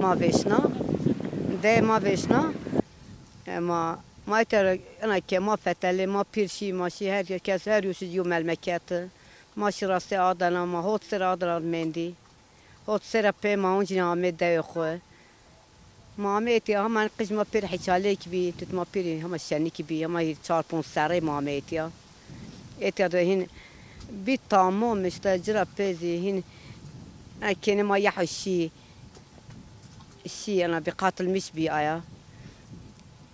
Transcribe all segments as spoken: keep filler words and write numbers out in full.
Ma vêşna, de ma vêşna, e, ma, ma te ena ke ma fetelê, ma pîr şî, ma şî her kes, her yû şî yo melmeket. Ma şî rastê adena, ma hot ser adena mendî. Hot sera pê ma hûn jî amê dewê xwe. Ma amê êtî hema qij ma pêr heçalek bî, tut ma pêrî hema şenik bî, hema hî çar ponc serrê ma amê êtiya. Êtiya de hîn bî tamam işte cira pê zî hîn, e, kênê ma yeh û şî, şî ena bî qatilmiş bî aya.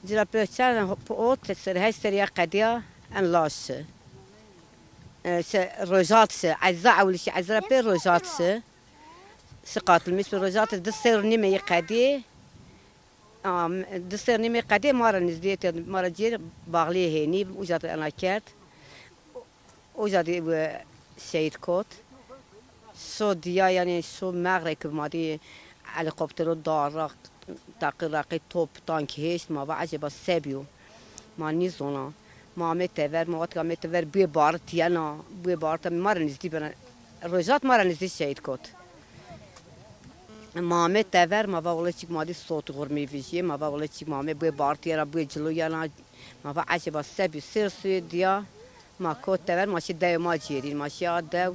Cira pê çend ot ser heşt ser ya qediya en laş şi. E, şi, rojat şi, eza ewil şi, ezra pê rojat şi. Şi qatilmiş bi rojatê di ser nîmê yê qediyê. Am, di ser nîmê qediyê ma re nizdî yê, ma re cêr baxliyê hênî, uca de ena kerd. Uca de we şehîd kot. So diya, yani so mexrek ma dî helikoptero dara, taqî raqî top, tank hêşt, ma va ecêba se bîyo. Ma nîzona. Ma amê tever, ma vatika amê tever, bûyê baritiyena, bûyê barita ma re nizdî bena. Rojat ma re nizdî şehîd kot. Ma amê tever, ma va wele çik ma dî sot xurmî vijiyê, ma va wele çik ma amê bûyê bartiyena, bûyê ciloyena, ma va ecêba se bî, sêr suyê diya, ma kot tever, ma şî dewê ma cêrîn, ma şî a dew,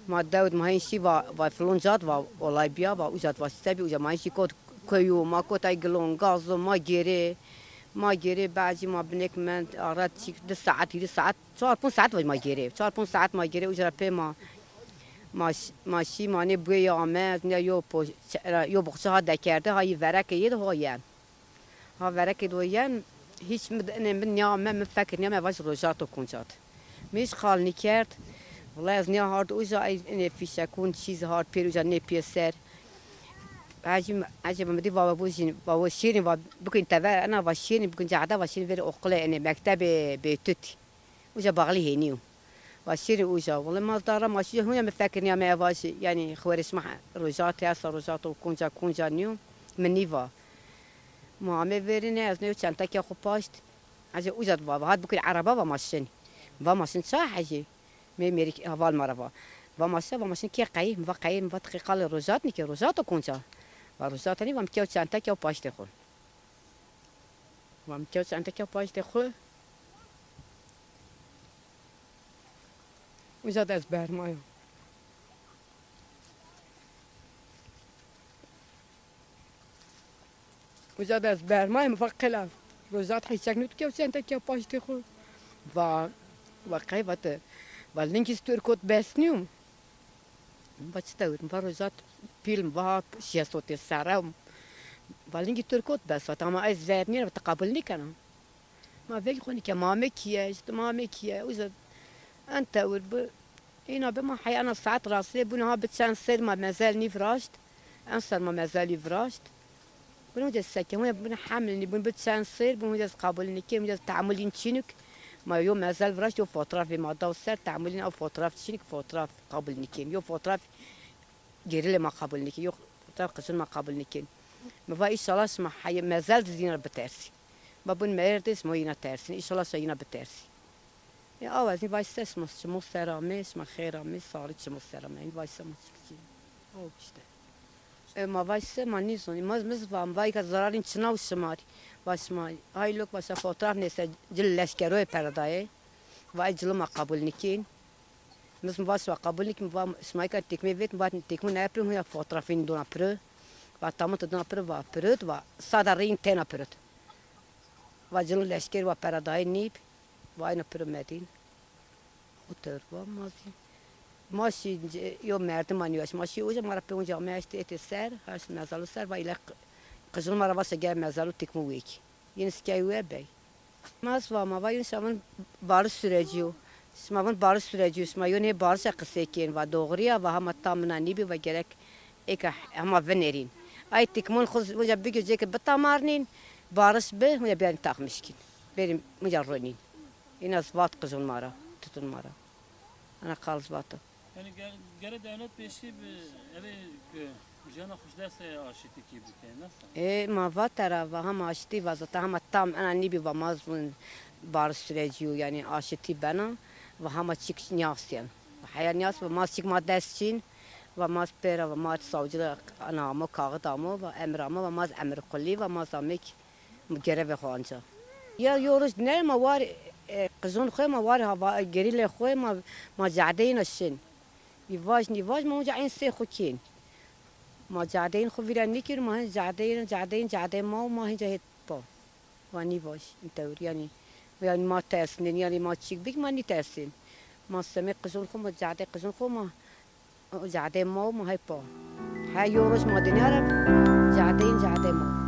ma dew ma hên şî va, va filon cat va olay biya, va ucat va se bî, uca ma hên şî kot koyu, ma kot ay gilon, gazo, ma gêrê, ma gêrê, bacî ma binek mend, arat çik, di saet, hîrî saet, çar ponc saet va ma gêrê, çar ponc saet ma gêrê, uca pê ma, ma ş-, ma şî, ma nê bûyê ya ame, ne yo po-, çe-, yo boxçe ha dekerde, ha yî vereke yê de ho yen. Ha vereke do yen, hiç mi, ne min ya me, min fekir niya me, vaş rojato kuncat. Mi hiç xal nikerd. Wala ez niya hard uca, ay ne fişekun, çîz hard pêr uca ne pê ser. Ecim, ecim mi dî va bu jin, va bu şirin, va bikun tever, ena va şirin, bikun cehda, va şirin ver okule, ene mektebe bêtut. Uca bağlı hêniyo. Va şirin uca. Wala ma zdara ma şirin, hunya mi fekir niya me vaş, yani xwerişma rojat, esa rojato kunca, kunca niyo. Mi niva. Ma amê verîne, ez nêyo çenteke xwe paşt. Ece uca va, va hat bikir ereba va maşin. Va maşin ça hecî? Mê mêrik heval ma re va. Va maşin, va maşin kê qeyî? Mi va qeyî, mi va tiqî qalê rojat nikê, rojato konca. Va rojat nî, va mi kew çenteke û paştê xwe. Va mi kew çenteke û paştê xwe. Uca de ez bermayam. Uca de ez bermayê, mi va qela. Rojat hîçek nû dike û çenteke paştê xwe. Va, va qey va te, va lingî stûr kot bes nîyo. Va çi tewir, va rojat pîl, va şiyestotê sere. Va lingî tur kot bes, va tamam ez ver nîye, va te qabul nikena. Ma vek xwe nike, ma me kiye, işte ma me kiye, uca en tewir bi. Îna bi ma heyana saet rastê bûn ha bi çend ser ma mezel nî viraşt. En ser ma mezelî viraşt. Bûn hoca seke, hûn bûn hemlî bûn bi çend ser bûn hoca qabul nikir, hoca teamulîn çînik. Ma yo mezel viraşt, yo fotoğraf vê ma daw ser, teamulîn ew fotoğraf çînik, fotoğraf qabul nikin. Yo fotoğraf gerîlê ma qabul nikin, yo fotoğraf qijin ma qabul nikin. Mi va, înşallah şima heye mezel dizîna bitersî. Ma bûn merdê şima yîna tersîn, înşallah şima yîna bitersî. E, awa ez nî vay se şima çimo sera me, şima xêra me, sarî çimo sera me. Nî vay se ma çikçî. Aw işte. E, ma vay se ma nîzonî. Ma miz va, vay ka zararîn çina û şima rî. Va şima, hay lok va şa fotoğraf nêse cil leşkeroyê peredayê. Va ey cilo ma qabul nikîn. Miz mi va şima qabul nikîn, va şima ka tekme vêt, va tekme ne pir, huya fotoğrafîn dona pir. Va tamam tu dona pir, va pir, va sada rîn tena pir. Va cilo leşker, va peredayê nîb. Vayna piro medîn. Û tewr va ma zî. Ma şî, yo merdim anî, ma şî uca, ma ra pê uca me eştê êtê ser, her şî mezalo ser, va île q-, qijil ma ra va se gel mezalo tikmo wêkî. Yine sikey we bey. Ma ez va ma va yine şavin barış süreci yo. Şima vin barış süreci yo. Şima yo nê barışa qisê kên, va doğru ya, va hema tam mina nîbî, va gerek êka hema vinerîn. Ay tikmon xwe uca bigir cêke bitamarnîn, barış bi, uca biyanî taxmişkîn. Berî uca ronîn. Îna zivat qijin ma ra, tutun ma ra. Ana qal zivata. Yani ge-, gere dewlet pêşî bi evê ku jiyana xweş destê aşîtikî bike, nasıl? Ê, ma va te ra va hema aşîtî va zata hema tam ena nîbî va ma zûn barış sürecî yo, yani aşîtî bena, va hema çik niyasiyen. Heya niyas va ma çik ma dest çîn, Va ma pêra, va ma savcı da ana amo, kağıt amo, va emir amo, va ma emir kulî, va ma zamêk gerevê xwe anca. Ya yo roj ne ma war, e, qizon xwe ma war hava, gerîlê xwe ma, ma cadeyna şin. Îvaj, nîvaj ma onca en sê xwe kên. Ma cadeyên xwe vîra nikir, ma hin cadeyên, cadeyên, cadeyên ma û ma hinca hêt pa. Wa nîvaj, in tewr, yanî, yanî ma tersnin, yanî ma çîk bik, ma nîtersnin. Ma semê qizon xwe, ma cadê qizon xwe, ma cadê ma û ma hê pa. He yo roj ma dinya re, cadeyên, cadê ma.